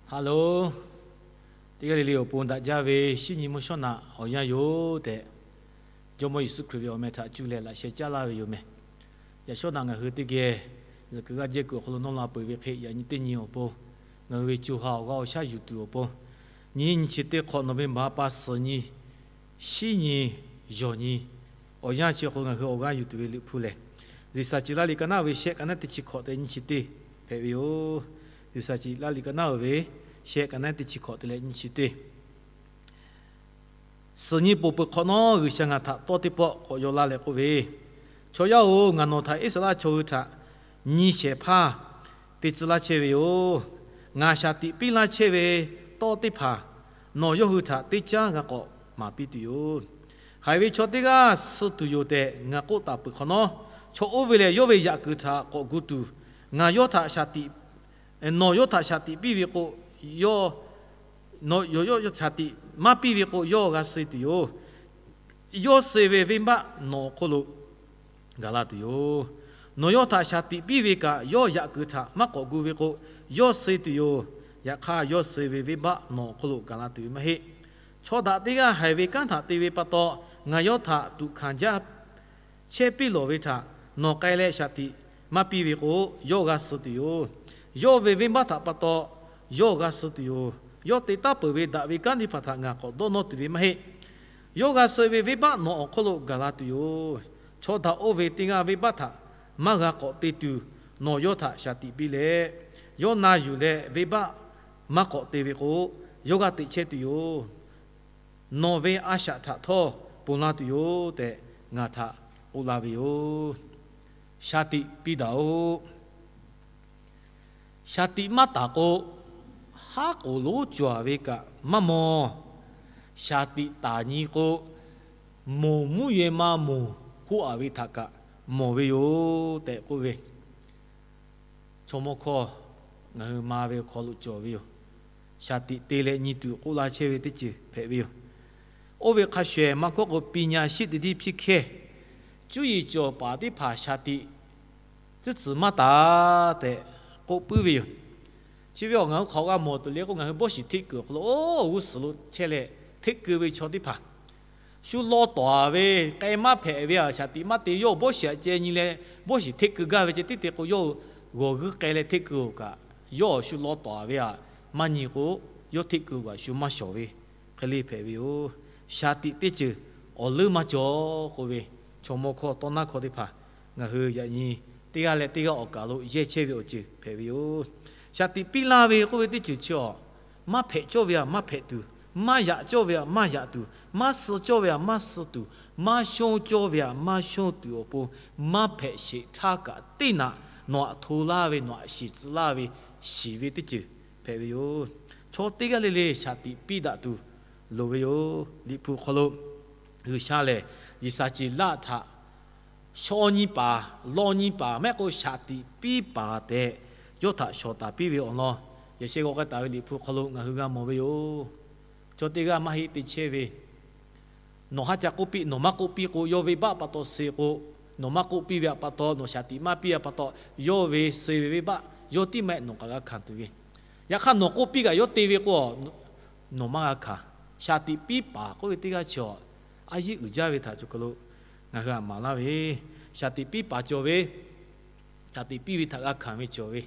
Haˍ loˬ. Teˇ g'aˇ le le awˬ pon daꞈ jaˇ ve shinˉ nyi mvuhˇ shawˉ naꞈ awˬ yanˇ yoˬ tehꞈ, Jawˇmawˇ Yeˍsuˆ Hkriꞈ ve awˬ meh htaꞈ cuˇ leh laꞈ sheh caˉ laˇ ve yoˬ meh. Yaꞈ shawˉ naꞈ ngaˬ hui teˇ geh zuhꞈ kuiˬ g'aˇ jehˇ kuiˬ awˬ hk'aw lo nawˇ la peuˬ ve hk'e, yaꞈ nyi teˇ nyi awˬ pon ngaˬ hui ve co ha awˬ g'aˇ awˬ shaˉ yuˬ tuˬ awˬ pon, nyi nyi chi teˇ hk'awꞈ November pa suhˍ nyi shinˉ nyi yawˬ nyi awˬ yanˇ chi awˬ hk'aw lo ngaˬ hui awˬ g'aˇ yuˬ tuˬ ve Liꞈ hpu lehˬ, G'uiˬsha ciˍ laˇ liꞈ ka naˉ oˬ ve shehˆ ka naˉ teˇ chi hkawꞈ tehꞈ nyi chi teˇ hpehꞈ ve yoˬ. G'uiˬsha ciˍ laˇ liꞈ ka naˉ oˬ ve shehˆ ka naˉ teˇ chi hkawꞈ te leh nyi chi teˇ. Suhˍ nyi poˬ peuˬ hk'awꞈ nawˉ G'uiˬsha ngaˬ htaꞈ tawˇ teˇ pawˆ k'awꞈ yaw laˇ leh k'oˆ ve, Chaw yaˇ oˬ, ngaˬ nawˬ htaꞈ Iˉsaˍreˍlaˆ chaw hui htaꞈ nyi shehˍ hpaˇ te tcuh laˇ chehˇ ve yoˬ. Ngaˬ shaˍ tiꞈ piˇ laˇ chehˇ ve tawˇ teˇ hpaˍ nawˬ yawˇ hui htaꞈ teˇ caˉ g'a k'awꞈ maˍ piˇ tuˬ yoˬ. Haiˬ ve chaw teˇ g'aˇ suh tuˬ yoˬ tehꞈ ngaˬ k'oˆ taˍ peuˬ hk'awꞈ nawˉ, chaw oˇ ve lehˬ yawˇ ve yaꞈ kuiˬ htaꞈ k'awꞈ gu tuˬ, ngaˬ yawˇ htaꞈ shaˍ tiꞈ nawˬ yawˇ htaꞈ shaˍ tiꞈ piˇ ve k'o, yawˇ, shaˍ tiꞈ maˇ piˇ ve k'o, yawˇ g'a suh tuˬ yoˬ. Yawˇ suh ve venˇbaˆ nawˬ awˬ hk'oˆ lo gaˬ la tuˬ yoˬ. Nawˬ yawˇ htaꞈ shaˍ tiꞈ piˇ ve kaꞈ, yawˇ yaꞈ kuiˬ htaꞈ maˇ k'awꞈ gu ve k'o, yawˇ suh tuˬ yoˬ. Yaꞈ hk'aˇ, yawˇ suh ve venˇbaˆ nawˬ awˬ hk'oˆ lo gaˬ la tuˬ ve maˇ heˆ. Chaw daꞈ teˇ g'aˇ haiˬ ve kanˉ htaꞈ te ve pa taw, ngaˬ yawˇ htaꞈ tuꞈ hkanˍ jaˇ chehˇ piˇ lawˬ ve htaꞈ nawˬ k'ai leh shaˍ tiꞈ maˇ piˇ ve k'o, yawˇ g'a suh tuˬ yoˬ. Yawˇ ve venˇbaˆ htaꞈ pa taw yawˇ g'a suh tuˬ yoˬ. Yawˇ te taˉ peuˬ ve daꞈ ve kanˉ teˇ hpaˍ htaꞈ ngaˬ k'awꞈ dawˇ nawˇ tuˬ ve maˇ heˆ. Yawˇ g'a suh ve venˇbaˆ nawˬ awˬ hk'oˆ lo gaˬ la tuˬ yoˬ. Chaw daꞈ oˇ ve teˇ g'aˇ venˇbaˆ htaꞈ maˇ g'a k'awꞈ te tuˬ, nawˬ yawˇ htaꞈ shaˍ tiꞈ piˇ leh, yawˇ na yuˬ leh venˇbaˆ maˇ k'awꞈ te ve k'o, yawˇ g'aˇ teꞈ chehˇ tuˬ yoˬ. Nawˬ ve a shaꞈ htaꞈ htawˇ ponˬ la tuˬ yoˬ tehꞈ ngaˬ htaꞈ k'oˆ laˇ ve yoˬ. Shaˍ tiꞈ piˇ daꞈ oꞈ. Shaˍ tiꞈ maˇ taˍ k'o, haˉ k'oˍ lonˉ cawˬ ve kaꞈ maˇ mawˬ. Shaˍ tiꞈ taˍ nyi k'o, moˬ mvuhˇ yehˬ ma moˬ k'oˆ a ve htaꞈ kaꞈ mawˬ ve yoˬ tehꞈ k'oˆ ve, chaw mawˇ hkawˇ ngaˬ hui ma ve awˬ hk'aw lo cawˬ ve yoˬ. Shaˍ tiꞈ te leh nyi tuˬ k'oˆ laˇ chehˇ ve teˇ ceuˬ hpehꞈ ve yoˬ. Oˇ ve hk'a shehˍ ma hkawˇ k'o, ပညာရှိ တတိ ဖြစ်ခဲ့, cuˇ yiˍ cawˬ paˍ teˇ hpaˍ shaˍ tiꞈ tcuhˉ tcuhˍ maˇ taˍ tehꞈ k'oˆ puiˉ ve yoˬ. Chi ve awˬ ngaˬ hui hk'awꞈ g'a mawˬ tuˬ le k'o, ngaˬ hui bawˇ shiˍ hteˆ kuiˬ awˬ hk'aw lo oˇ g'uˇ suhˍ lo chehˇ leh hteˆ keu ve chaw teˇ hpaˍ, shu law tawˍ ve k'ai maˇ hpehꞈ ve a, shaˍ tiꞈ maˇ te, yawˇ bawˇ shiˍ aꞈ ceh nyi leh bawˇ shiˍ hteˆ keu gaˇ ve ceh tiˉ te k'o, yawˇ g'awˬ g'uiˇ k'ai leh hteˆ keu oˬ kaꞈ, yawˇ shu law tawˍ ve a, maˇ nyi k'o, yawˇ hteˆ keu kaꞈ shu maˇ shawˍ ve hk'e le hpehꞈ ve yoˬ. Shaˍ tiꞈ teˇ ceuˬ awˬ leuˉ maˇ cawˬ k'oˆ ve, chaw mawˇ hkawˇ tawˇ naˉ hkawˇ teˇ hpaˍ ngaˬ hui yaꞈ nyi teˇ g'aˇ leh teˇ g'aˇ awˬ kaˬ lo yehˇ chehˇ ve awˬ ceuˬ hpehꞈ ve yoˬ. Shaˍ tiꞈ piˇ laˇ ve k'oˆ ve teˇ ceuˬ chi a, maˇ hpehꞈ cawˇ ve a maˇ hpehꞈ tuˬ, maˇ yaꞈ cawˇ ve a maˇ yaꞈ tuˬ, maˇ suh cawˇ ve a maˇ suh tuˬ, maˇ shonˇ cawˇ ve a maˇ shonˇ tuˬ awˬ pon, maˇ hpehꞈ sheˍ htaˇ kaꞈ teˇ naꞈ nawˬ aꞈ hto laˇ ve, nawˬ aꞈ shiˍ tcuh laˇ ve, shiˍ ve teˇ ceuˬ hpehꞈ ve yoˬ. Chaw teˇ g'aˇ le le shaˍ tiꞈ piˇ daꞈ tuˬ loˍ ve yoˬ. Liꞈ hpu hk'aw lo G'uiˬsha lehˬ, G'uiˬsha ciˍ laˇ htaꞈ shaw nyi paˍ, law nyi paˍ, maˇ heˆ k'o shaˍ tiꞈ piˇ paˍ tehꞈ yawˇ htaꞈ shawˍ taˍ piˇ ve awˬ lawn, yaꞈ sheh g'aw k'ai taˍ ve Liꞈ hpu hk'aw lo ngaˬ hui g'a mawˬ ve yoˬ. Chaw teˇ g'aˇ maˇ heˆ te chehˇ ve, nawˬ haˉ ca k'oˆ piˇ, nawˬ maˇ k'oˆ piˇ k'o, yawˇ venˇbaˆ pa taw suh k'o, nawˬ maˇ k'oˆ piˇ ve pa taw, nawˬ shaˍ tiꞈ maˇ piˇ a pa taw, yawˇ ve suh ve venˇbaˆ yawˇ tiˉ maˇ heˆ nawˬ kaꞈ g'a hkanˍ tuˬ ve. Yaꞈ hk'aˇ nawˬ k'oˆ piˇ kaꞈ yawˇ te ve k'o, nawˬ maˇ g'a hkanˍ. Shaˍ tiꞈ piˇ paˍ k'oˆ ve teˇ g'aˇ chi a, a yiˉ uiˍ jaˇ ve htaꞈ cawˬ hk'aw lo ngaˬ hui htaꞈ maˍ laˇ ve, shaˍ tiꞈ piˇ paˍ cawˬ ve, shaˍ tiꞈ piˇ ve htaꞈ g'a hkanˍ ve cawˬ ve.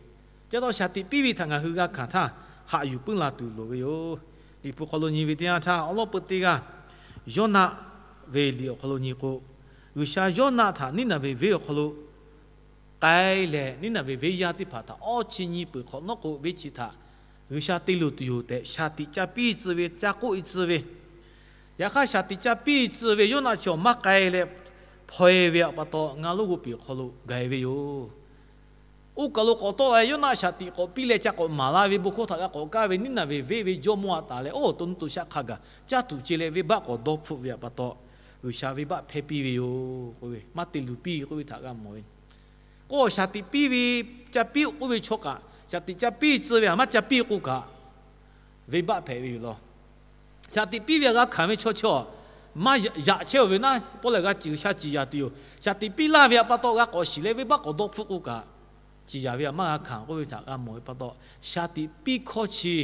Chi taw shaˍ tiꞈ piˇ ve htaꞈ ngaˬ hui g'a hkanˍ htaˇ, haꞈ yuˬ puiˉ la tuˬ loˍ ve yoˬ. Liꞈ hpu hk'aw lo nyi ve teˇ yanˇ htaˇ, awˬ lawn peu teˇ g'aˇ, Yawˇnaˆ ve liꞈ awˬ hk'aw lo nyi k'o, G'uiˬsha Yawˇnaˆ htaꞈ Niˉnaˍveˍ venˇ awˬ hk'aw lo k'ai leh, Niˉnaˍveˍ venˇ yaˇ teˇ hpaˍ htaꞈ awˇ chi nyi peuˬ hk'awꞈ nawˉ k'o, venˇ chi htaꞈ G'uiˬsha te luˬ tuˬ yoˬ tehꞈ shaˍ tiꞈ ca piˇ tcuh ve, ca k'oˆ e tcuh ve. Yaꞈ hk'aˇ shaˍ tiꞈ ca piˇ tcuh ve Yawˇnaˆ chi awˬ maˇ k'ai leh hpaw e ve pa taw, ngaˇ lonˉ g'oˇ peˬ awˬ hk'aw lo gaˬ e ve yoˬ. Oˇ kaˬ lo k'awꞈ tawˆ la, Yawˇnaˆ shaˍ tiꞈ k'awꞈ piˇ leh ca k'awꞈ maˍ la ve bon hkawˇ htaꞈ g'a k'awꞈ kaˇ ve Niˉnaˍveˍ venˇ ve jawˇmawˇ a taˍ leh, oˇ to nuˇ to shaˆ hk'a gaˬ caˇ tuˬ ce leh venˇbaˆ k'awꞈ dawˇ hpfuhˆ ve pa taw, G'uiˬsha venˇbaˆ hpehˇ piˇ ve yoˬ k'oˆ ve, maˇ te luˬ piˇ k'oˆ ve htaꞈ g'a mawˬ ve. K'o shaˍ tiꞈ piˇ ve, ca piˇ k'oˆ ve chaw kaꞈ, shaˍ tiꞈ ca piˇ tcuh ve a maˇ ca piˇ k'o kaꞈ, venˇbaˆ hpehꞈ ve yoˬ law. Shaˍ tiꞈ piˇ ve a g'a hkanˍ ve chaw chi a, maˇ yaꞈ chehˇ ve naˉ pawˆ lehˬ g'a ciˍ sha ciˍ yaˍ tuˬ yoˬ. Shaˍ tiꞈ piˇ laˇ ve a pa taw g'a k'awꞈ shiˍ leh venˇbaˆ k'awꞈ dawˇ hpfuhˆ k'o kaꞈ, ciˍ yaˍ ve a maˇ g'a hkanˍ k'oˆ ve htaꞈ g'a mawˬ ve pa taw, shaˍ tiꞈ piˇ hkawˇ chi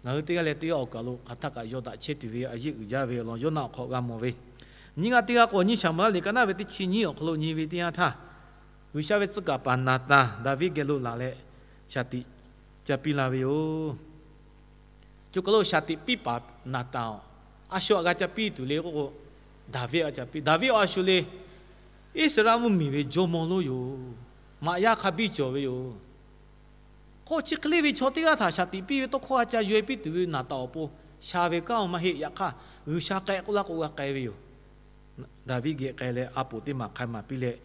Ngaˬ hui teˇ g'aˇ leh teˇ g'aˇ awˬ kaˬ lo hk'aˬ htaˇ kaꞈ yawˇ daꞈ chehˇ tuˬ ve a yeˆ uiˍ jaˇ ve awˬ lawn Yoˇnaˆ awˬ hk'aw g'a mawˬ ve. Nyiˇ g'aˇ teˇ g'aˇ k'o, nyiˇ Saˍmo-eˍlaˆ liꞈ ka naˉ ve teˇ chi nyiˇ awˬ hk'aw lo nyi ve teˇ yanˇ htaˇ, G'uiˬsha ve tcuh kaˍ paˍ Naˍtanˍ Daˍviˆ geh lo laˬ leh, shaˍ tiꞈ ca piˇ la ve yoˬ. Choˬ kaˬ lo shaˍ tiꞈ piˇ paˍ Naˍtanˍ-oˬ, a shu aꞈ g'a ca piˇ tuˬ le k'oˆ k'o, Daˍviˆ aꞈ ca piˇ. Daˍviˆ-oˬ, a shu le Iˉsaˍreˍlaˆ mvuhˇmiˬ ve jawˇmawˇ lonˉ yoˬ. Maꞈ yaˇ hk'a biˇ cawˬ ve yoˬ. K'o, chi hk'e le ve chaw teˇ g'aˇ htaꞈ shaˍ tiꞈ piˇ ve tawˇ hkawˇ a ca yaweh piˇ tuˬ ve Naˍtanˍ awˬ pon sha ve kanˉ-oˬ maˇ heˆ. Yaꞈ hk'aˇ, G'uiˬsha k'ai k'oˆ laˇ k'o g'a k'ai ve yoˬ. Daˍviˆ geh k'ai leh a poˍ teˇ maˬ hk'a maˬ piˇ leh,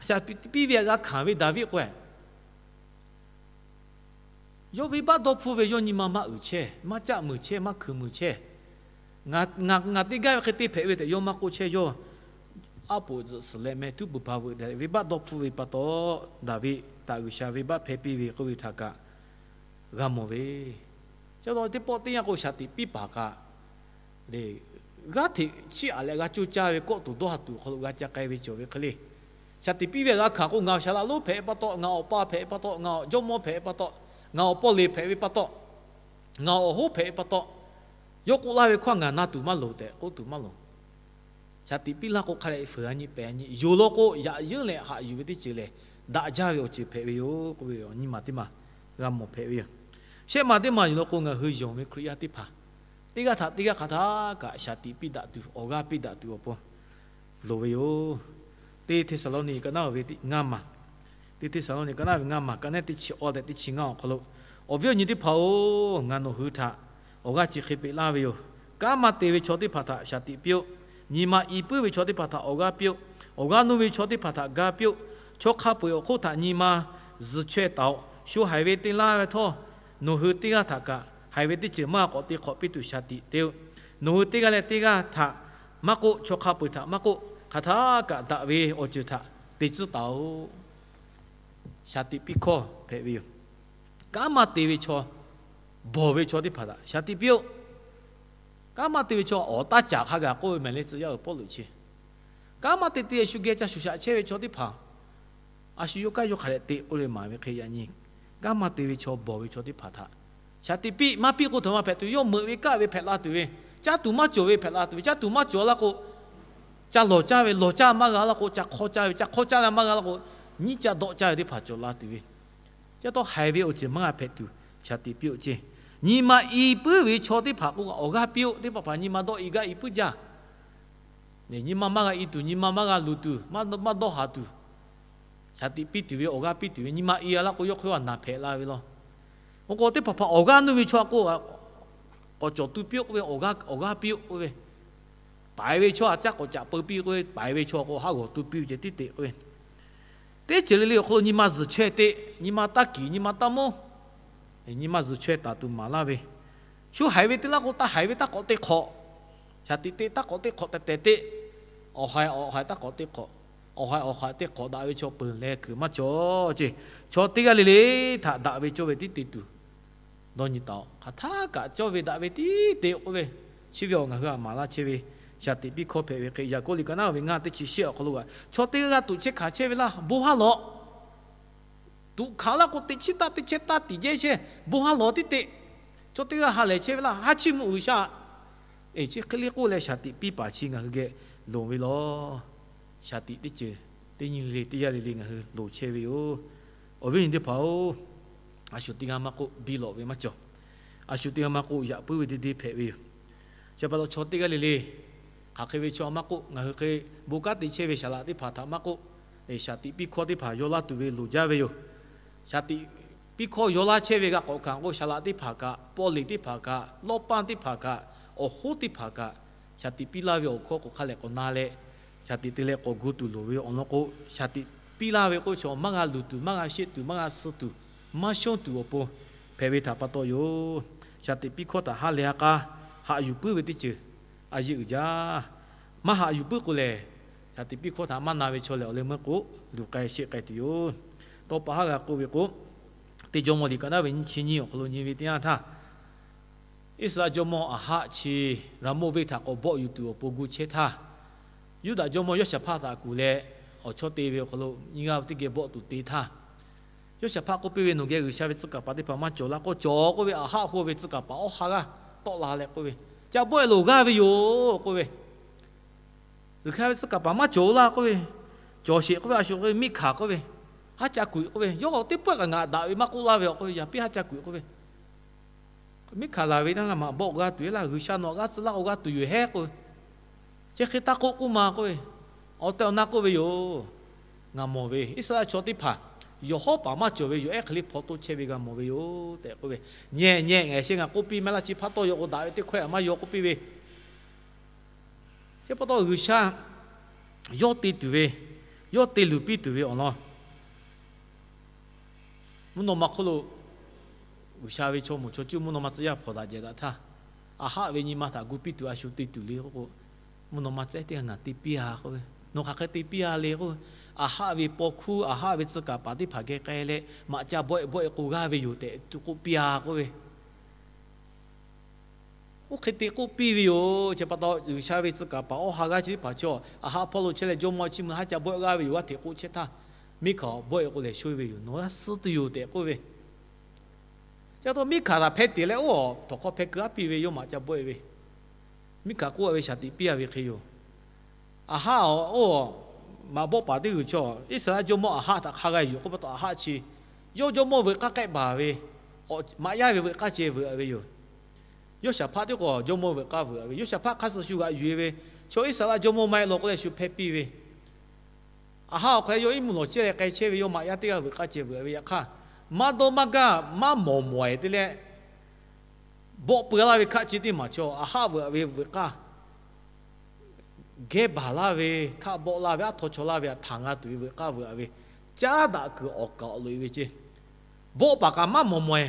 shaˍ tiꞈ piˇ ve htaꞈ g'a hkanˍ ve Daˍviˆ k'o, yawˇ venˇbaˆ dawˇ hpfuhˇ ve yawˇ nyi ma maˇ uiˍ chehˇ, maˇ caˆ muiˬ chehˇ, maˇ hkui muiˬ chehˇ. Ngaˬ, ngaˬ teˇ g'aˇ ve hk'e te hpehꞈ ve tehꞈ yawˇ maˇ k'oˆ chehˇ. Yawˇ a poˍ zuhꞈ suhˍ leh meh htuˉ puˍ ba veuꞈ tehꞈ venˇbaˆ dawˇ hpfuhˇ ve pa taw, Daˍviˆ htaꞈ G'uiˬsha venˇbaˆ hpehˇ piˇ ve k'oˆ ve htaꞈ kaꞈ g'a mawˬ ve. Chi pa taw teˇ pawˆ teˇ yanˇ k'o, shaˍ tiꞈ piˇ paˍ kaꞈ g'aˇ hteꞈ chiˇ aꞈ leh g'a coˇ caˇ ve kawˆ tuˬ dawˇ ha tuˬ awˬ hk'aw lo g'a ca k'ai ve cawˬ ve hk'e le. Shaˍ tiꞈ piˇ ve htaꞈ g'a hkanˍ k'o, ngaˬ awˬ shaˍ laꞈ lonˉ hpehꞈ ve pa taw, ngaˬ awˬ pa hpehꞈ ve pa taw, ngaˬ awˬ jawˇmawˇ hpehꞈ ve pa taw, ngaˬ awˬ pawˇ leˍ hpehꞈ ve pa taw, ngaˬ awˬ hoˉ hpehꞈ ve pa taw, yawˇ k'oˆ laˇ ve hkawˇ ngaˬ na tuˬ maˇ loˍ tehꞈ k'oˆ tuˬ maˇ loˍ. Shaˍ tiꞈ piˇ laˇ k'o, hk'a dehꞈ fuiˍ a nyi pehˍ a nyi yoˬ law k'o, yaꞈ yeunˇ leh haꞈ yuˬ ve teˇ ceuˬ lehˬ, daꞈ jaˇ ve awˬ ceuˬ hpehꞈ ve yoˬ k'oˆ ve awˬ nyi ma teˇ maˬ g'a mawˬ hpehꞈ ve yoˬ. Shehˆ ma teˇ maˬ yoˬ law k'o, ngaˬ hui yonˍ ve Hkriꞈ yaˇ teˇ hpaˍ, teˇ g'aˇ htaꞈ teˇ g'aˇ hk'aˬ htaˇ kaꞈ shaˍ tiꞈ piˇ daꞈ tuˬ, awˬ g'aˇ piˇ daꞈ tuˬ awˬ pon loˍ ve yoˬ. Teˇ Hteˇsaˍlawˇniˆ ka naˉ ve ngaˇ maˬ, Teˇ Hteˇsaˍlawˇniˆ ka naˉ ve ngaˇ maˬ, ka naˉ teˇ chi awˇ leh teˇ chi ngaˇ awˬ hk'aw lo, awˬ viˉ awˬ nyi teˇ hpaˍ-oˬ, ngaˬ nawˬ hui htaꞈ awˬ g'aˇ chi hk'e peꞈ laˇ ve yoˬ. Kanˉ maˇ te ve chaw teˇ hpaˍ htaꞈ shaˍ tiꞈ piˇ-oˆ. Nyi ma i puiˉ ve chaw teˇ hpaˍ htaꞈ awˬ g'aˇ piˇ-oˆ. Awˬ g'aˇ nuˇ ve chaw teˇ hpaˍ htaꞈ ga piˇ-oˆ. Chaw hk'a peu-eˬ awˬ hk'oˆ htaꞈ nyi ma zuhˬ chaweh taˍ-oꞈ. Shu haiˬ ve te laˇ ve htawˇ, nawˬ hui teˇ g'aˇ htaꞈ kaꞈ haiˬ ve teˇ ceuˬ maˇ k'awꞈ te hk'awꞈ piˇ tuˬ shaˍ tiꞈ te-oˆ. Nawˬ hui teˇ g'aˇ leh teˇ g'aˇ htaꞈ maˇ k'oˆ, chaw hk'a peu-eˬ htaꞈ maˇ k'oˆ, hk'aˬ htaˇ kaꞈ daꞈ ve awˬ ceuˬ htaꞈ te tcuhˉ taˍ-oꞈ. Shaˍ tiꞈ piˇ hkawˇ hpehꞈ ve yoˬ. Kanˉ maˇ te ve chaw, bawˬ ve chaw teˇ hpaˍ htaꞈ shaˍ tiꞈ piˇ-oˆ. Kanˉ maˇ te ve chaw awˬ taˇ caˍ hk'a gaˬ k'oˆ ve mehˍ le tcuh yaˇ uiˍ Pawˇluꞈ chi. Kanˉ maˇ te te Yeˍsuˆ geh ca shuˍ shaꞈ chehˇ ve chaw teˇ hpaˍ, a shu yawˇ kaˇ yawˇ hk'a dehꞈ te k'oˆ le maˍ ve hk'e yaꞈ nyi, kanˉ maˇ te ve chaw bawˬ ve chaw teˇ hpaˍ htaꞈ shaˍ tiꞈ piˇ. Maˇ piˇ k'o, htaꞈ ma hpehꞈ tuˬ, yawˇ meuꞈ ve kaˆ ve hpehꞈ la tuˬ ve, caˇ tuˬ maˇ cawˬ ve hpehꞈ la tuˬ ve, caˇ tuˬ maˇ cawˬ laˇ k'o, ca lawˬ caˇ ve, lawˬ caˇ maˇ g'a laˇ k'o, ca hk'aw caˇ ve, ca hk'aw caˇ leh maˇ g'a laˇ k'o, nyiˉ caˇ dawˆ caˇ ve teˇ hpaˍ cawˬ la tuˬ ve, ca taw haiˬ ve awˬ ceuˬ maˇ g'a hpehꞈ tuˬ shaˍ tiꞈ piˇ-oˆ ceˇ. Nyi ma i puiˉ ve chaw teˇ hpaˍ k'o, awˬ g'aˇ piˇ-oˆ. Teˇ hpaˍ hpaˍ nyi ma dawˆ i gaˇ i puiˉ jaˇ. Nyi ma maˇ g'a i tuˬ, nyi ma maˇ g'a luˬ tuˬ, maˇ dawˇ haˍ tuˬ, shaˍ tiꞈ piˇ tuˬ ve, awˬ g'aˇ piˇ tuˬ ve, nyi ma i-a laˇ k'o, yawˇ hk'e a naˬ hpehꞈ la ve law. Oˇ k'o, teˇ hpaˍ hpaˍ awˬ g'aˇ nuˇ ve chaw k'o, k'awꞈ cawˬ tu piˇ-oˆ k'oˆ ve, awˬ g'aˇ piˇ-oˆ k'oˆ ve, paiˍ ve chaw a caˇ k'awꞈ caꞈ peu piˇ k'oˆ ve, paiˍ ve chaw k'o haˉ g'awˬ tu piˇ ve ceh tiˉ te k'oˆ ve, teˇ ceuˬ le le awˬ hk'aw lo nyi ma zuhˬ chaweh te, nyi ma taˇ kiˍ, nyi ma taˇ mawˇ, nyi ma zuhˬ chaweh taˍ tuˬ maˍ laˇ ve, shu haiˬ ve te laˇ k'o, taˇ haiˬ ve taˇ k'awꞈ te hk'awꞈ. Shaˍ tiꞈ te taˇ k'awꞈ te hk'awꞈ tehꞈ tehꞈ te, awˬ haiˬ awˬ haiˬ taˇ k'awꞈ te hk'awꞈ. Awˬ haiˬ awˬ haiˬ te hk'awꞈ daꞈ ve chaw peuˬ leh kuiˬ maˇ cawˬ ceˇ. Chaw teˇ g'aˇ le le htaꞈ daꞈ ve cawˇ ve tiˉ te tuˬ dawˇ nyi taˍ-oꞈ. Hk'aˬ htaˇ kaꞈ cawˇ ve daꞈ ve tiˉ te k'oˆ ve, chi ve awˬ ngaˬ hui a maˍ laˇ chehˇ ve shaˍ tiꞈ piˇ hkawˇ hpehꞈ ve hk'e, Yaˍkoˆ liꞈ ka naˉ ve ngaˇ teˇ chi shehˆ awˬ hk'aw lo kaꞈ, chaw teˇ g'aˇ g'aˇ tuꞈ chehˇ hkanˍ chehˇ ve laˇ, bon haˉ lawꞈ. Tuꞈ hkanˍ laˇ k'o, teꞈ chiˉ taˇ teˇ chehˇ taˇ tiꞈ jehˇ chehˇ, bon haˉ lawꞈ tiˉ te. Chaw teˇ g'aˇ ha lehˬ chehˇ ve laˇ, haˉ chiˇ mvuh G'uiˬsha. Eˬ, chi hk'e le k'oˆ leh shaˍ tiꞈ piˇ paˍ chi ngaˬ hui geh loˍ ve law. Shaˍ tiꞈ teˇ ceuˬ teˇ nyi le le teˇ yanˇ le le ngaˬ hui loˍ chehˇ ve yoˬ. Awˬ viˉ awˬ nyi teˇ hpaˍ-oˬ, a shu teˇ g'aˇ maˇ k'oˆ biˇ lawꞈ ve maˇ cawˬ. A shu teˇ g'aˇ maˇ k'oˆ yaꞈ puiˉ ve deˇ deˇ hpehꞈ ve yoˬ. Chi pa taw chaw teˇ g'aˇ le le, hk'aˬ hk'e ve chaw maˇ k'oˆ, ngaˬ hui hk'e bon kanˉ te chehˇ ve saˍ laꞈ teˇ hpaˍ htaꞈ maˇ k'oˆ, shaˍ tiꞈ piˇ hkawˇ teˇ hpaˍ yaw laˇ tuˬ ve loˍ jaˇ ve yoˬ. Shaˍ tiꞈ piˇ hkawˇ yaw laˇ chehˇ ve g'a k'awꞈ hkanˍ k'o, saˍ laꞈ teˇ hpaˍ kaꞈ, pawˇ leˍ teˇ hpaˍ kaꞈ, lawˇ paˇ teˇ hpaˍ kaꞈ, awˬ hoˉ teˇ hpaˍ kaꞈ, shaˍ tiꞈ piˇ laˇ ve awˬ hkawˇ k'o hk'a lehˬ k'awꞈ na leh, shaˍ tiꞈ te leh k'awꞈ gu tuˬ loˍ ve awˬ lawn k'o, shaˍ tiꞈ piˇ laˇ ve k'oˆ chaw maˇ g'a luˬ tuˬ, maˇ g'a sheˆ tuˬ, maˇ g'a suh tuˬ, maˇ shonˇ tuˬ awˬ pon hpehꞈ ve htaꞈ pa taw yoˬ. Shaˍ tiꞈ piˇ hkawˇ htaꞈ ha lehˬ a k'a, haꞈ yuˬ puiˉ ve teˇ ceuˬ a yeˇ uiˍ jaˇ. Maˇ haꞈ yuˬ puiˉ k'o lehˬ, shaˍ tiꞈ piˇ hkawˇ htaꞈ maˇ na ve chaw lehˬ, awˬ leh meuˇ k'o luˬ k'ai sheˆ k'ai tuˬ yoˬ. Tawˇ pa haˉ g'a k'oˆ ve k'o, teˇ Jawˇmawˇ liꞈ ka naˉ ve nyiˇ chi nyiˇ awˬ hk'aw lo nyi ve teˇ yanˇ htaˇ, Iˉsaˍreˍlaˆ jawˇmawˇ Aˍhaˆ chi Raˍmoˆ venˇ htaꞈ k'awꞈ bawˆ yuˬ tuˬ awˬ pon gu chehˇ htaˇ, Yuˇdaꞈ jawˇmawˇ Yoˇshaˍhpaˆ htaꞈ kuˬ leh, awˬ chawˇ te ve awˬ hk'aw lo nyiˇ g'aˇ teˇ geh bawˆ tuˬ te htaˇ, Yoˇshaˍhpaˆ k'oˆ piˇ ve, Nawˬ geh G'uiˬsha ve tcuh kaˍ paˍ teˇ hpaˍ maˇ cawˬ laˇ k'oˆ, Cawˬ k'oˆ ve, Aˍhaˆ k'oˆ ve tcuh kaˍ paˍ awˇ ha g'aˇ tawˆ la leh k'oˆ ve, Ca bawˆ-e loˬ g'aˇ ve yoˬ k'oˆ ve, G'uiˬsha ve tcuh kaˍ paˍ maˇ cawˬ laˇ k'oˆ ve, Cawˬ sheˍ k'oˆ ve, a shu k'oˆ ve, Miˇhkaˍ k'oˆ ve, Haˉ ca kuiˬ k'oˆ ve, Yawˇ teˇ pawehˇ kaꞈ ngaˬ daꞈ ve maˇ k'oˆ laˇ ve a k'oˆ ve, Yaꞈ piˇ haˉ ca kuiˬ k'oˆ ve, Miˇhkaˍ laˬ ve naˉ maꞈ bawˆ g'aˇ tuˬ e laˇ, G'uiˬsha nawˬ g'aˇ tcuh laˇ k'o g'aˇ tuˬ yoˬ hehˉ k'oˆ ve, Chi hk'e taˇ k'oˆ k'oˆ ma k'oˆ ve, Awˬ tehˬ awˬ na k'oˆ ve yoˬ. Ngaˬ mawˬ ve Iˉsaˍreˍlaˆ chaw teˇ hpaˍ yawˬ hawˉ paˍ maˇ cawˬ ve yoˬ ehˉ hk'e le hpaw toˇ chehˇ ve g'a mawˬ ve yoˬ tehꞈ k'oˆ ve, Nyehˬ nyehˬ, ngaˬ shehˍ ngaˬ k'oˆ piˇ maˇ laˇ, chi hpa taw yawˬ k'o daꞈ ve teˇ hkawehˇ maˇ yaw k'oˆ piˇ ve, chi pa taw G'uiˬsha yawˇ te tuˬ ve, yawˇ te luˬ piˇ tuˬ ve awˬ lawn mvuhˇ naw ma hk'oˆ lo G'uiˬsha ve chaw moˍ chaw cuˇ mvuhˇ naw ma tcuh yaˇ hpawnˬ daꞈ jehˬ daꞈ htaˇ, Aˍhaˆ ve nyi ma htaꞈ gu piˇ tuˬ a shu te tuˬ le k'oˆ k'o, mvuhˇ naw ma tcuh yaˇ teˇ g'aˇ ngaˬ te piˇ a k'oˆ ve, Nawˬ hk'aˬ hk'e te piˇ a le k'oˆ ve, Aˍhaˆ ve paw hkuˇ, Aˍhaˆ ve tcuh kaˍ paˍ teˇ hpaˍ geh k'ai leh maꞈ ca bawˆ-e bawˆ-e k'o g'aˇ ve yoˬ tehꞈ tuˬ k'oˆ piˇ a k'oˆ ve, Oˇ hk'e te k'oˆ piˇ ve yoˬ. Chi pa taw G'uiˬsha ve tcuh kaˍ paˍ awˇ ha g'aˇ chi teˇ hpaˍ chaw, Aˍhaˆ hpawˇ lo chehˇ leh jawˇmawˇ chiˇ mvuh haˉ ca bawˆ-e g'aˇ ve yoˬ, g'aˇ hteꞈ k'oˆ chehˇ htaˇ, Miˉhkaˍ bawˆ-e k'o lehˬ shoˇ ve yoˬ, nawˬ g'aˇ suh tuˬ yoˬ tehꞈ k'oˆ ve, chi pa taw Miˉhkaˍ htaꞈ hpeh teꞈ leh oˇ awˬ htawnˍ hk'aw hpeh keu aˉ piˇ ve, yawˇ maꞈ ca bawˆ-e ve, Miˉhkaˍ k'oˆ a ve shaˍ tiꞈ piˇ a ve hk'e yoˬ. Aˍhaˆ-oˬ, maꞈ bawˆ paˍ teˇ g'uiˬ chaw Iˉsaˍreˍlaˆ jawˇmawˇ Aˍhaˆ htaꞈ hk'a g'a yuˬ k'oˆ pa taw, Aˍhaˆ chi yawˇ jawˇmawˇ veuꞈ k'aˇ k'ehˆ baˬ ve, maꞈ yaˇ ve veuꞈ k'aˇ ceh veuꞈ a ve yoˬ. Yoˇshaˍhpaˆ tiˉ k'o jawˇmawˇ veuꞈ k'aˇ veuꞈ a ve, Yoˇshaˍhpaˆ hk'a suh shu g'aꞈ yuˬ e ve, chaw Iˉsaˍreˍlaˆ jawˇmawˇ maˇ heˆ law k'oˆ leh shu hpeh piˇ ve, Aˍhaˆ awˬ hk'aw lo yawˇ iˉ mvuhˇ lawˬ chehˇ leh k'ai chehˇ ve, yawˇ maꞈ yaˇ teˇ g'aˇ veuꞈ k'aˇ ceh veuꞈ a ve yaꞈ hk'aˇ, maˇ dawˇ maˇ gaˇ maˇ mawˬ mawˬ-e te leh bawˆ pui laˇ ve hkaˆ chi teˇ maˬ chaw Aˍhaˆ veuꞈ a ve veuꞈ k'aˇ geh baˬ laˇ ve, hkaˆ bawˆ laˇ ve, aˉ htaw chaw laˇ ve htaꞈ htanˬ g'a tuˬ ve veuꞈ k'aˇ veuꞈ a ve, caˉ daꞈ kuiˬ awˬ kaˍ awˬ loꞈ-e ve ceh. Bawˆ paˍ kaꞈ maˇ mawˬ mawˬ-e,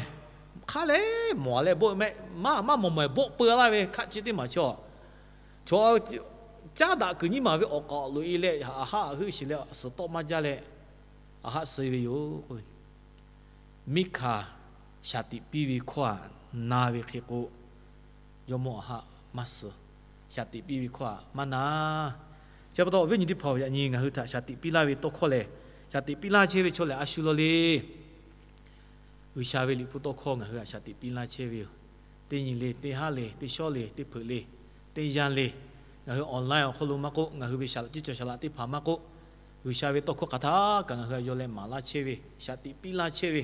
hk'aˬ lehˬ mawˬ leh bawˆ mehˆ maˇ maˇ mawˬ mawˬ-e bawˆ pui laˇ ve hkaˆ chi teˇ maˬ chaw, chaw caˉ daꞈ kuiˬ nyiˇ maˬ ve awˬ kaˍ awˬ loꞈ-e leh Aˍhaˆ heuˆ shiˍ leh suhˍ tawˆ maˇ jaˇ leh Aˍhaˆ suh ve yoˬ. Miˉhkaˍ shaˍ tiꞈ piˇ ve hkawˇ htaꞈ na ve hk'e k'o, jawˇmawˇ Aˍhaˆ maˇ suh, shaˍ tiꞈ piˇ ve hkawˇ htaꞈ maˇ na. Chi pa taw awˬ viˉ awˬ nyi teˇ hpaˍ-oˬ, yaꞈ nyi ngaˬ hui htaꞈ shaˍ tiꞈ piˇ laˇ ve tawˇ hkawˇ lehˬ, shaˍ tiꞈ piˇ laˇ chehˇ ve chaw lehˬ a shu law le. G'uiˬsha ve liꞈ hpu tawˇ hkawˇ ngaˬ hui htaꞈ shaˍ tiꞈ piˇ laˇ chehˇ ve yoˬ. Teˇ nyi le, teˇ haˉ le, teˇ shawˉ le, teˇ hpeuꞈ le, teˇ yanˇ le, ngaˬ hui online awˬ hk'aw lo maˇ k'oˆ, ngaˬ hui ve saˍ laꞈ ceˇ cawˬ saˍ laꞈ teˇ hpaˍ maˇ k'oˆ, G'uiˬsha ve tawˇ hkawˇ hk'aˬ htaˇ kaꞈ ngaˬ hui a yaw leh maˍ laˇ chehˇ ve, shaˍ tiꞈ piˇ laˇ chehˇ ve,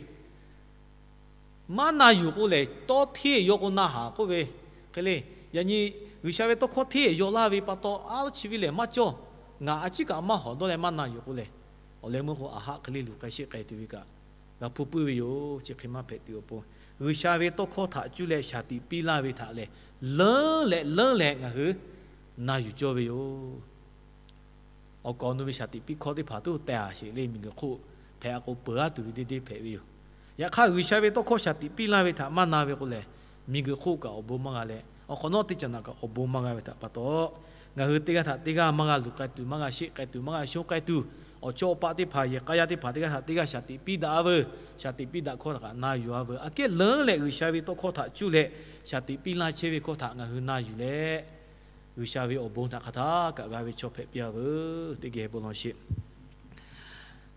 maˇ na yuˬ k'o lehˬ, tawˇ hteˇ yaw k'o na haˍ k'oˆ ve hk'e le. Yaꞈ nyi G'uiˬsha ve tawˇ hkawˇ hteˇ yaw laˇ ve pa taw, a chi ve lehˬ maˇ cawˇ, ngaˬ a ciˉ kaꞈ maˇ hawˍ dawˇ leh maˇ na yuˬ k'o lehˬ, awˬ leh meuˇ k'o Aˍhaˆ hk'e le luˬ k'ai sheˆ k'ai tuˬ ve kaꞈ g'a hpuˇ puiˉ ve yoˬ. Chi hk'e maˇ hpehꞈ tuˬ awˬ pon, G'uiˬsha ve tawˇ hkawˇ htaꞈ cuˇ leh shaˍ tiꞈ piˇ laˇ ve htaꞈ lehˬ, leuˉ leh leuˉ leh ngaˬ hui na yuˬ cawˇ ve yoˬ. Awˬ kaˍ awˬ nu ve shaˍ tiꞈ piˇ hkawˇ teˇ hpaˍ tuˉ teh a sheˍ le, miˬguiˬ hk'oˆ hpehꞈ a k'o peuˬ a tuˬ ve deˇ deˇ hpehꞈ ve yoˬ. Yaꞈ hk'aˇ, G'uiˬsha ve tawˇ hkawˇ shaˍ tiꞈ piˇ laˇ ve htaꞈ maˇ na ve k'o lehˬ, miˬguiˬ hk'oˆ kaꞈ awˬ bon maˇ g'a leh, awˬ hk'awꞈ nawˉ teˇ caꞈ naꞈ kaꞈ awˬ bon maˇ g'a ve htaꞈ pa taw, ngaˬ hui teˇ g'aˇ htaꞈ teˇ g'aˇ maˇ g'a luˬ k'ai tuˬ, maˇ g'a sheˆ k'ai tuˬ, maˇ g'a shonˉ k'ai tuˬ, awˬ chawˇ awˬ paˆ teˇ hpaˍ, yehˬ k'a yaˇ teˇ hpaˍ teˇ g'aˇ htaꞈ teˇ g'aˇ shaˍ tiꞈ piˇ daꞈ a veuˬ. Shaˍ tiꞈ piˇ daꞈ hkawˇ htaꞈ kaꞈ na yuˬ a veuˬ. Aꞈ kehˉ leuˉ leh G'uiˬsha ve tawˇ hkawˇ htaꞈ cuˇ leh shaˍ tiꞈ piˇ laˇ chehˇ ve hkawˇ htaꞈ ngaˬ hui na yuˬ leh, G'uiˬsha ve awˬ bon htaꞈ hk'aˬ htaˇ kaꞈ g'a ve chaw hpehꞈ piˇ a veuˬ. Teˇ geh bon lawˬ sheˍ.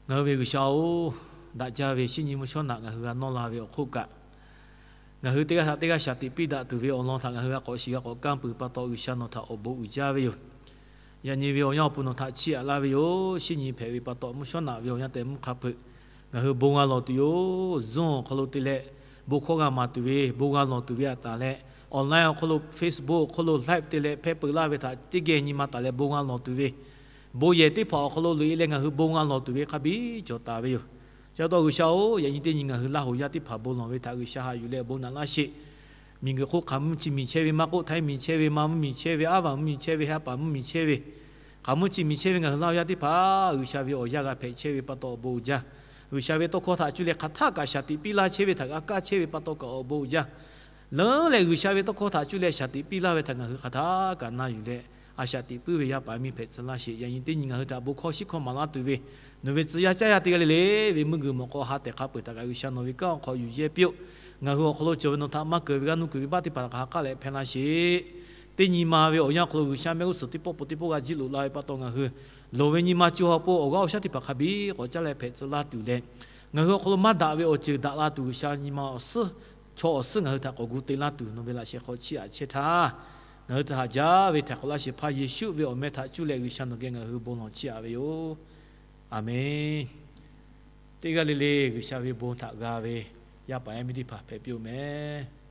Ngaˬ hui ve G'uiˬsha-oˬ, daꞈ jaˇ ve shinˉ nyi mvuhˇ shawˉ naꞈ ngaˬ hui g'a nawˇ la ve awˬ hk'oˆ kaꞈ, ngaˬ hui teˇ g'aˇ htaꞈ teˇ g'aˇ shaˍ tiꞈ piˇ daꞈ tuˬ ve awˬ lawn htaꞈ ngaˬ hui g'a k'awꞈ shiˍ g'a k'awꞈ kanˇ peuˬ pa taw, G'uiˬsha nawˬ htaꞈ awˬ bon uiˍ jaˇ ve yoˬ. Yaꞈ nyi ve awˬ yanˇ awˬ pon nawˬ htaꞈ chiˇ aꞈ laˇ ve yoˬ. Shinˉ nyi hpehꞈ ve pa taw, mvuhˇ shawˉ naꞈ ve awˬ yanˇ tehꞈ mvuhˇ hk'a hpeuꞈ ngaˬ hui bon g'a lawˬ tuˬ yoˬ. Zoom awˬ hk'aw lo te leh bon hkawˇ g'a maˍ tuˬ ve, bon g'a lawˬ tuˬ ve htaꞈ taˍ leh, online awˬ hk'aw lo, Facebook awˬ hk'aw lo live te leh hpehˇ peuˬ laˇ ve htaꞈ teˇ geh nyi ma taˍ leh bon g'a lawˬ tuˬ ve, bon yehˬ teˇ hpaˍ awˬ hk'aw lo loꞈ e leh ngaˬ hui bon g'a lawˬ tuˬ ve hk'a biˇ cawˬ taˍ ve yoˬ. Chi pa taw G'uiˬsha-oˬ, yaꞈ nyi teˇ nyi ngaˬ hui Laˇ huˍ yaˇ teˇ hpaˍ bon lawˬ ve htaꞈ G'uiˬsha haꞈ yuˬ leh awˬ bon naꞈ laˇ sheˍ. Miˬguiˬ hk'oˆ hk'aˬ mvuhˇ chi miˬ chehˇ ve maˇ k'oˆ, htaiˇ miˬ chehˇ ve, Manˇ mvuhˇ miˬ chehˇ ve, Aˉ vaˬ mvuhˇ miˬ chehˇ ve, Haˉ paˍ mvuhˇ miˬ chehˇ ve, hk'aˬ mvuhˇ chi miˬ chehˇ ve ngaˬ hui Laˇ huˍ yaˇ teˇ hpaˍ G'uiˬsha ve awˬ yanˇ g'a hpehꞈ chehˇ ve pa taw awˬ bon uiˍ jaˇ. G'uiˬsha ve tawˇ hkawˇ htaꞈ cuˇ leh hk'aˬ htaˇ kaꞈ shaˍ tiꞈ piˇ laˇ chehˇ ve htaꞈ g'a kaˇ chehˇ ve pa taw kaꞈ awˬ bon uiˍ jaˇ. Leuˉ leh G'uiˬsha ve tawˇ hkawˇ htaꞈ cuˇ leh shaˍ tiꞈ piˇ laˇ ve htaꞈ ngaˬ hui hk'aˬ htaˇ kaꞈ na yuˬ leh, a shaˍ tiꞈ puiˉ ve yaˇ paˍ miˇ hpehꞈ tcuh laˇ sheˍ. Yaꞈ nyi teˇ nyi ngaˬ hui htaꞈ bon hkawˇ shiˉ hkawˇ maˍ laˇ tuˬ ve, nawˬ ve tcuh yaˇ caˇ yaˇ teˇ g'aˇ le le ve meuˇ g'uiˬ mawˬ k'aw ha tehˬ hk'a peu-eˬ htaꞈ kaꞈ G'uiˬsha nawˬ ve kanˉ awˬ hk'aw yuˬ yehˇ piˇ-oˆ. Ngaˬ hui awˬ hk'aw lo cawˬ ve nawˬ htaꞈ maˇ keunˍ ve g'aˇ nuˇ kuiˬ ve baˆ teˇ hpaˍ htaꞈ kaꞈ ha k'aˉ leh hpehˇ laˇ sheˍ. Teˇ nyi ma ve awˬ yanˇ awˬ hk'aw lo G'uiˬsha mehˆ g'uˇ suhˍ teˇ pawˆ pon teˇ pawˆ g'a jiˇ loꞈ la ve pa taw ngaˬ hui loˍ ve nyi ma co ha pon awˬ g'aˇ awˬ shaˉ teˇ hpaˍ hk'a biˇ k'awꞈ caˇ leh hpehꞈ tcuh laˇ tuˬ leh, ngaˬ hui awˬ hk'aw lo maˇ daꞈ ve awˬ ceuˬ daꞈ la tuˬ G'uiˬsha nyi ma awˬ suhˉ, chaw awˬ suhˉ ngaˬ hui htaꞈ k'awꞈ gu te laˇ tuˬ nawˬ ve laꞈ sheh hk'aw chiˇ aꞈ chehˇ htaˇ, ngaˬ hui htaꞈ haꞈ jaˇ ve htaiˍ hk'awꞈ laˇ shehˍ hpaˇ Yeˍsuˆ ve awˬ meh htaꞈ cuˇ leh G'uiˬsha nawˬ geh ngaˬ hui bon lawˬ chiˇ aꞈ ve yoˬ. Aˬmenˍ. Teˇ g'aˇ le le G'uiˬsha ve bon htaꞈ g'a ve yaˇ paˍ yaˇ miˇ teˇ hpaˍ hpehꞈ piˇ-oˬ mehˍ.